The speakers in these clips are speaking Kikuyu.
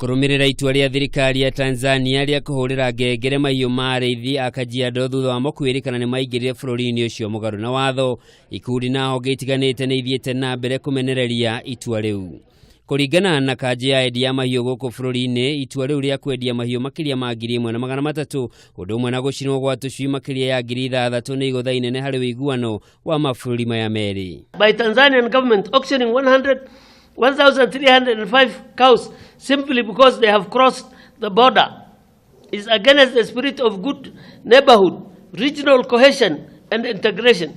Kũrũmĩrĩra itua rĩa thirikari ya Tanzania rĩa kũhũrĩra ngengere mahiũ ma arĩithi a Kajiado thutha wamo kwĩrĩkana nĩ maingĩrire bũrũri-inĩ ũcio mũgarũ na watho, ikundi na honge itiganĩte nĩ ithiĩte na mbere kũmenereria itua rĩu. Kũringana na kanjũ ya endia a mahiũ gũkũ bũrũri-inĩ, itua rĩu rĩa kwendia mahiũ makĩria ma 1300 ũndũ ũmwe na gũcinwo gwa tũcui makĩria ya 6000 nĩ igũtha inene harĩ ũiguano wa mabũrũri maya merĩ. By Tanzanian government auctioning 100 1,305 cows simply because they have crossed the border is against the spirit of good neighborhood, regional cohesion and integration.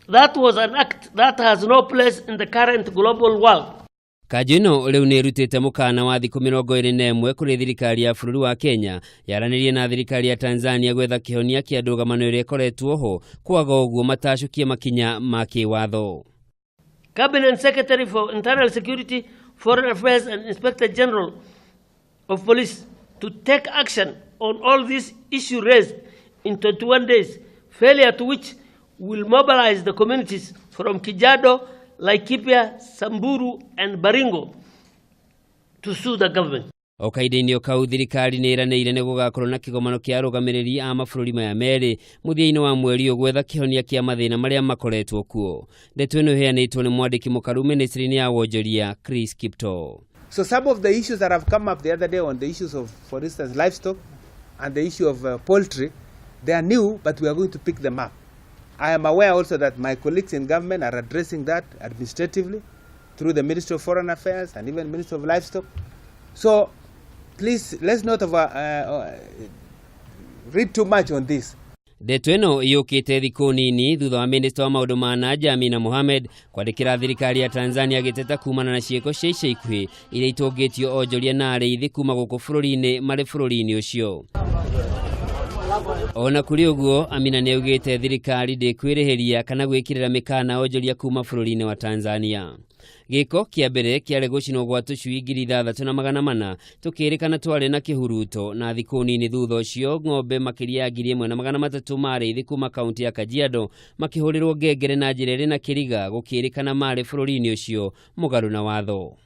That was an act that has no place in the current global world. Kanjũ ĩno rĩu nĩ ĩrutĩte mũkana wa thikũ 21 kũrĩ thirikari ya bũrũri wa Kenya yaranĩrie na thirikari ya Tanzania gwetha kĩhonia kĩa ndũgamano ĩrĩa ĩkoretwo ho, kwaga ũguo matacũkie makinya ma kĩwatho. Cabinet Secretary for Internal Security, Foreign Affairs and Inspector General of Police to take action on all these issues raised in 21 days, failure to which will mobilize the communities from Kajiado, Laikipia, Samburu and Baringo to sue the government. O kahinda-inĩ o kau, thirikari nĩ ĩranĩire nĩ gũgakorwo na kĩgomano kĩa arũgamĩrĩri a mabũrũri maya merĩ mũthia-inĩ wa mweri ũyũ gwetha kĩhonia kĩa mathĩna marĩa makoretwo kuo. Ndeto ĩno ĩheanĩtwo nĩ mwandĩki mũkaru ministry-inĩ ya wonjoria Chris Kiptoo. So some of the issues that have come up the other day on the issues of, for instance, livestock and the issue of poultry, they are new, but we are going to pick them up. I am aware also that my colleagues in government are addressing that administratively through the Ministry of Foreign Affairs and even Ministry of Livestock. So please, let's not read too much on this. Ndeto ĩno yũkĩte thikũ nini thutha wa minista wa maũndũ ma na nja Amina Mohamed kwandĩkĩra thirikari ya Tanzania agĩteta kumana na ciĩko cia ica ikuhĩ iria itũngĩtio onjoria na arĩithi kuma gũkũ bũrũri-inĩ marĩ bũrũri-inĩ ũcio. Ona kũrĩ ũguo, Amina nĩ augĩte thirikari ndĩkwĩrĩhĩria kana gwĩkĩrĩra mĩkana onjoria kuma bũrũri-inĩ wa Tanzania. Gĩko kĩa mbere kĩarĩ gũcinwo gwa tũcui 6400 tũkĩrĩkana twarĩ na kĩhuruto, na thikũ nini thutha ũcio ng'ombe makĩria ya 1300 ma arĩithi kuma kaunti ya Kajiado makĩhũrĩrwo ngengere na njĩra ĩrĩ na kĩriga gũkĩrĩkana marĩ bũrũri-inĩ ũcio mũgarũ na watho.